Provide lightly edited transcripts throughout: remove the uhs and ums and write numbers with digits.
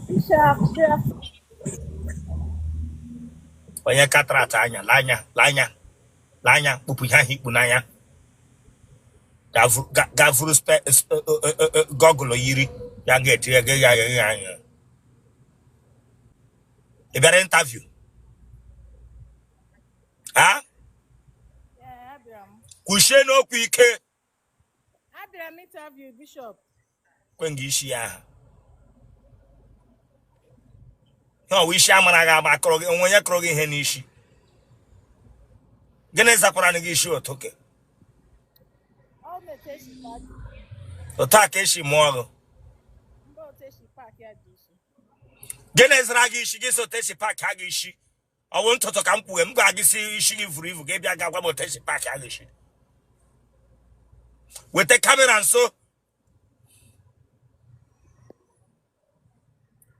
Bishop, good afternoon. Onye cataract anya, lee anya, lee anya, lee anya, kpụpụ ihe ahụ i kpu n'anya. Ga vuru goggle yiri ya ga-etinye gị ya ya anya. Ị bịara interview? Ha? Yeah, abịara m. Kwuchie n'okwu ike. Abịara m interview, Bishop. Kwe gị isi ya ahụ. Ihe ọwa isi amara gị agba akọrọ gị onwe onye kọrọ gị ihe n'isi. Gịnị zakwara gị isi otoke? Ọ na-etu esi paaki. Otu a ka esi mụọ gị. Mgbe otu esi paaki ya dị isi. Gịnị zara gị isi gị sị otu esi paaki gị isi? Ọ bụ ntụtụ ka m kwuwe m gwa gị si isi gị vuru ivu gị bịa ga gwa m otu esi paaki gị isi. Weta camera nso.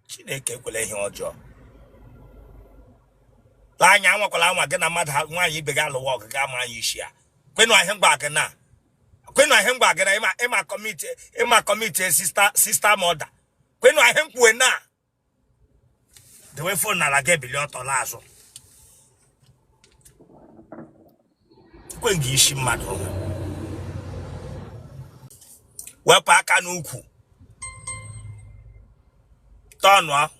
Chineke ekwela ihe ọjọọ. Lee anya, anwakwala anwa gị na mmadụ nwaanyị ibe gị alụwa ọgụ ga ama anya isi ya. Kwenụ ahịa ngwa gị na kwenụ ahịa ngwa gị na ịma commit ịma commit sister murder. Kwenụ ahịa nkwuwe na dewe phone n'ala gị ebili ọtọ laa azụ. Kwe gị isi mmadụ onwe. Wepụ aka n'ukwu. Tọnụọ.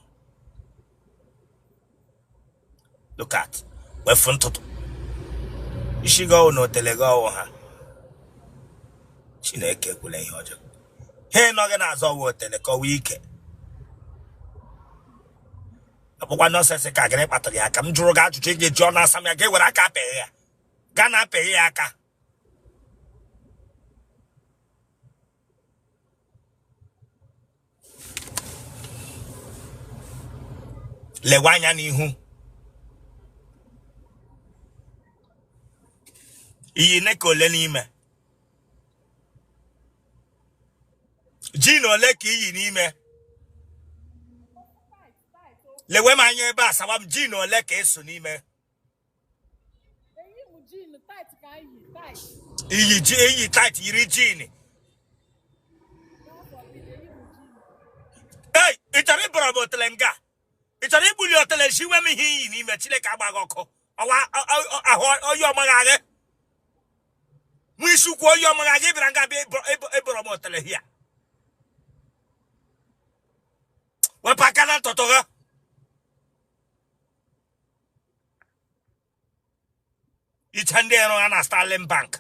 Look at. Wefu ntụtụ. Isi gị ọwụ na otele gị ọwụ ha. Chineke ekwela ihe ọjọọ. Ha nọ gị n'azụ ọwụ otele ka ọwụ ike. Akpụkwa nonsense ka gịnị kpatara ya aka m jụrụ gị ajụjụ ị ga-eji ọnụ asa m ya ga-ewere aka apịghị ya gaa na apịghị ya aka. Lewe anya n'ihu. I yi knicker ole n'ime? Jean ole ka i yi n'ime? Lewe m anya ebe a sawa m jean ole ka ị so n'ime? Iyi ji iyi tight yiri jean. Ei, ị chọrọ ịbọrọ m otele nga? Ị chọrọ igbuli otele ziwe m ihe i yi n'ime? Chineke agba gị ọkụ. Ọwa ahụ oyi ọmaghị agha. Nwa isi ukwu oyi ọmaghị agha ị bịara nga bịa ịbọrọ m otele hia. Wepụ aka na ntụtụ gị. Iche ndị ịrụ ha na Sterling Bank.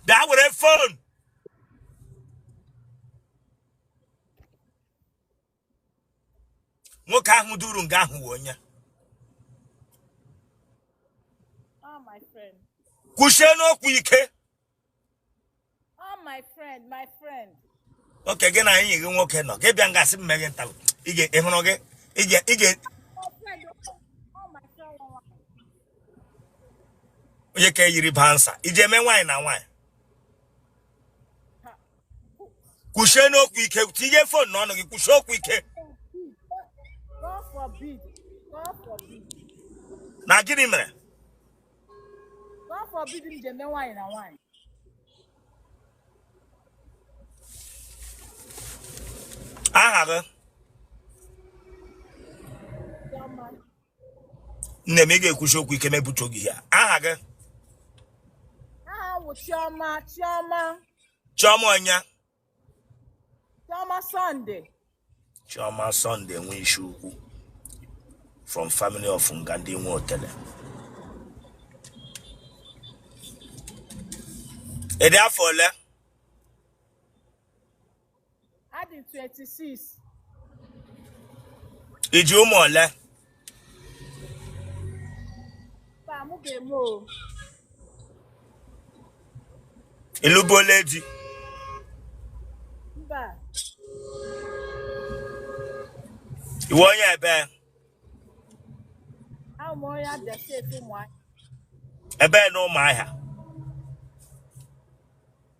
Bịa were phone. Nwoke ahụ duru nga ahụ wụ onye. Oh, my friend. Kwuchie n'okwu ike. Oh, my friend, my friend. Okay, gị na enyi gị nwoke nọ gị bịa nga sị m mee gị nta ị ga ị hụrụ gị ị ga ị ga My friend, oh, my friend, oh, onye ka eyiri bouncer iji eme nwaanyị na nwaanyị. Kwuchie n'okwu ike, tinye phone n'ọnụ gị, kwuchie okwu ike. God forbid. God forbid. Na gịnị mere? God forbid m ji eme nwaanyị na nwaanyị. Aha gị? Chioma. Nne m, ị ga-ekwuchi okwu ike mebucho gị ya. Aha gị? Aha wụ Chioma, Chioma. Chioma onye? Chioma Sunday. Chioma Sunday nwe isi ukwu from family of nga ndị nwe otele. Ị dị afọ ole? Adị m 26. I ji ụmụ ole? Mba, mụ ga-eme o. Ị lụbuola di? Mba. Ị wụ onye ebe? Abụ m onye Abia State, Ụmụahịa. Ebe na Ụmụahịa?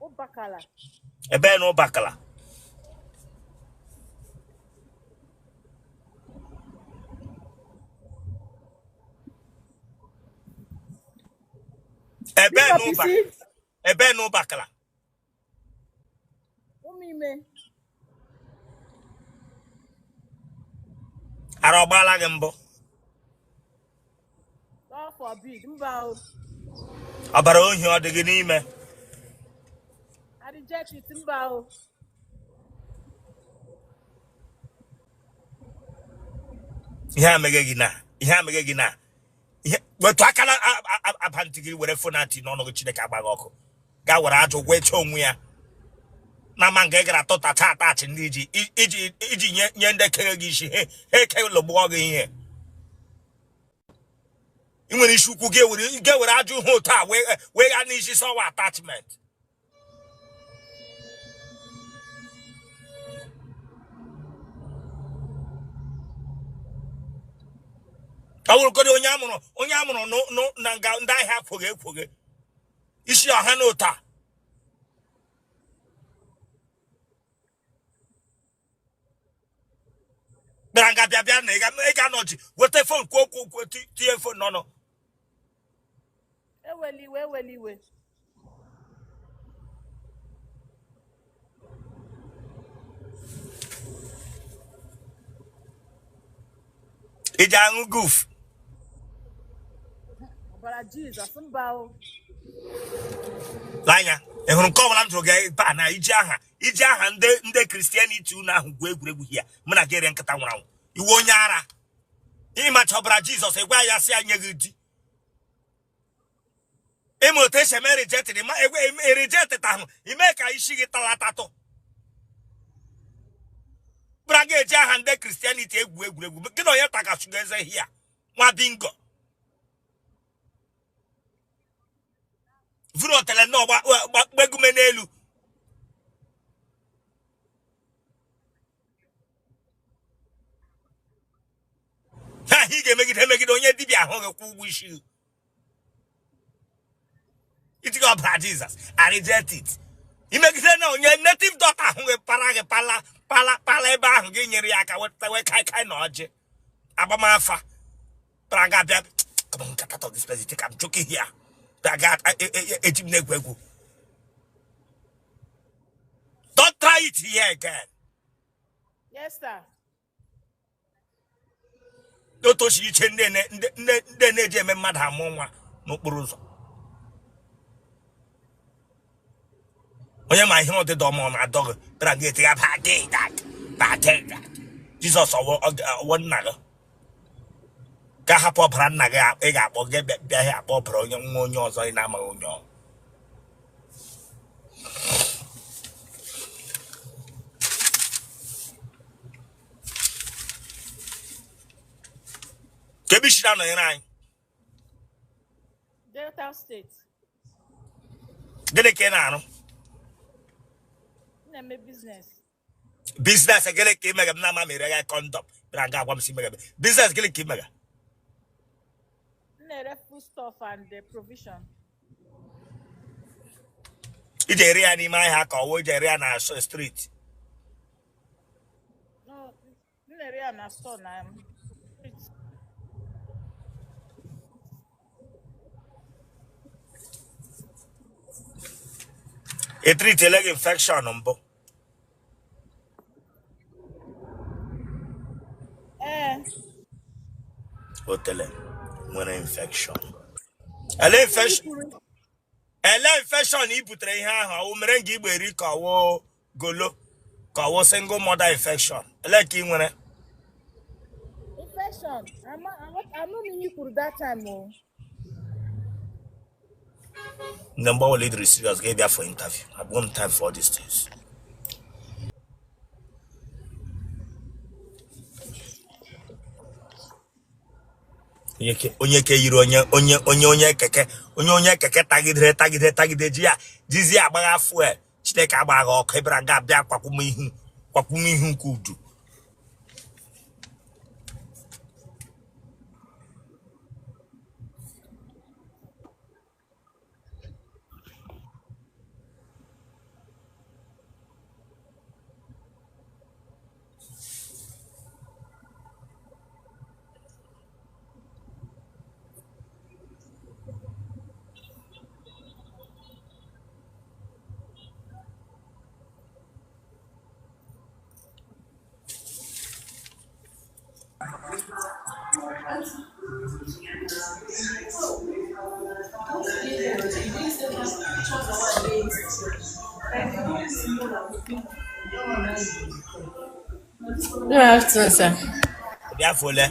Ụbakala. Ebe na Ụbakala? Ebe na Bishop Ụba isi. Ebe na Ụbakala? Ụmụime. Ara ọ gbaala gị mbụ? God forbid, mba o. Ọbara ohi ọ dị gị n'ime? I reject it, mba o. Ihe ameghe gị na ihe ameghe gị na ihe wetu aka na aba ntị gị were phone atị n'ọnụ gị. Chineke agbaghị ọkụ gaa were ajụ gwecha onwe ya na ma nke ị gara tụtacha atachi ndị iji iji iji nye nye ndị kere gị isi ha eke lụgbụọ gị. Ihe ị nwere isi ukwu gị ewere ajụ ihe otu a wee gaa n'isi sọwa attachment. Ọ bụrụgodị onye amụrụ na nga ndị ahịa kwoghe ekwoghe isi ọha na otu a bịara nga bịa bịa na ị ga nọchi weta phone kwuo okwu kwuo tinye phone n'ọnụ. Ewela iwe, ewela iwe. Iji aṅụ guf? Ọbara Jizọs, mba o. L'anya ị hụrụ nke ọbụla m jụrụ gị ebe a na iji aha ndị Christianity unu ahụ gwuo egwuregwu hia mụ na gị ere nkịta nwụrụ anwụ. Iwe onye ara ịmacha ọbara Jizọs ịgwa ya sị ya nye gị di ịma otu esi eme rejected ma rejected ahụ ime ka isi gị talatatụ bụra gị eji aha ndị Christianity egwu egwuregwu gị na onye takasụgo eze hia nwa bingo vuru otele nnọọ gbegume n'elu ha ị ga-emegide emegide onye dibịa ahụ gị kwụ ụgwọ isi gị itinye ọbara Jizọs. I reject it. Imegide na onye native doctor ahụ gị para gị pala pala pala ebe ahụ gị nyere ya aka weta wee kai kai na ọjị agbamafa bịara ga bịa. Come on, get out of this place. You think I'm joking here? Bịa ga eji m na-egwu egwu. Don't try it here again. Yes, sir. Otu o siri iche ndị ndị na-eji eme mmadụ amụ nwa n'okporo ụzọ onye ma ihe ọdịdọ ọma ọ na-adọ gị bịara gị etiga badidat badidat Jizọs ọwọ nna gị ka hapụ ọbara nna gị ị ga-akpọ gị bịa bịa akpọ ọbara onye nwa onye ọzọ ị na-amaghị onye ọ. Ka ebe isi na-anọnyere anyị? Delta State. Gịnị ka ị na-arụ? M na-eme business. Business gịnị ka ị mega? M na-ama m ere gị condom bịara nga agwa m si mega business gịnị ka ị mega? M na-ere foodstuff and provision. Iji ere ya n'ime ahịa ka ọwụ iji ere ya na street? No, m na-ere ya na store na street. Etritele gị infection mbụ? Ee. Otele nwere infection ele Ihe infection kwuru. Ele infection i butere ihe ahụ ọwụ mere nga igbe eri ka ọwụ golo ka ọwụ single mother infection ele ka ị nwere? Infection. Ama m ihe i kwuru that time o. Nne, mgbe ọbụla ị dịrị serious ga bịa for interview. I want time for all these things. Onye ke yiri onye keke onye keke tagidere tagidere tagide ji ya jizi ya agbagha fuel. Chineke agbagha ọkụ ịbịara ga bịa kwakwumihu nke udu. Good afternoon, sir. Dị afọ ole?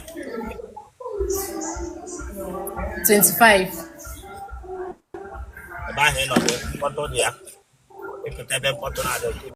25. Ebe ahụ ị nọ bụ mkpọtụ dị ya. Ịpụta ebe mkpọtụ na-adịghị.